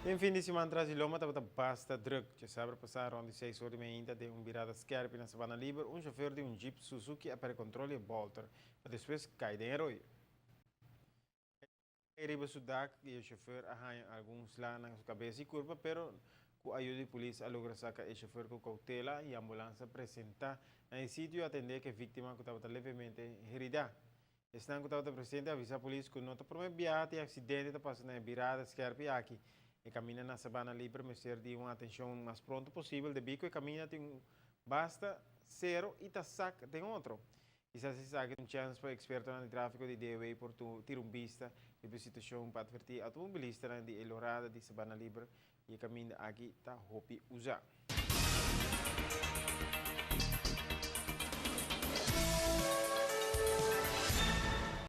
Den fin di siman tras di lomba tabata basta druk. Djasabra pasá rond di seis or di mainta den un birada skerpi na Sabana Liber un shofer di un jeep Suzuki a perde kontrol di e bolter pa despues kai den e royo. E riba su dak y e chofer a haña algun sla na su cabes y curpa pero cu ayuda di polis a logra saca e chofer cu cautela y ambulans a presenta na e sitio y atende cu e victima cu tabata levemente herida. Esnan cu tabata presente a avisa polis cu no ta prome biaha tin accidente ta pasa na e birada skerpi aki. E caminda na Sabana Libre mester di un atencion mas pronto posibel debi cu e caminda tin basta cero y ta sak den otro. Kisas esaki ta un chèns pa ekspertonan di tráfiko di DOW por tira un bista riba e situashon pa atvertí outomobilistanan di e lorada di Sabana Libre i e kaminda aki ta hopi usá.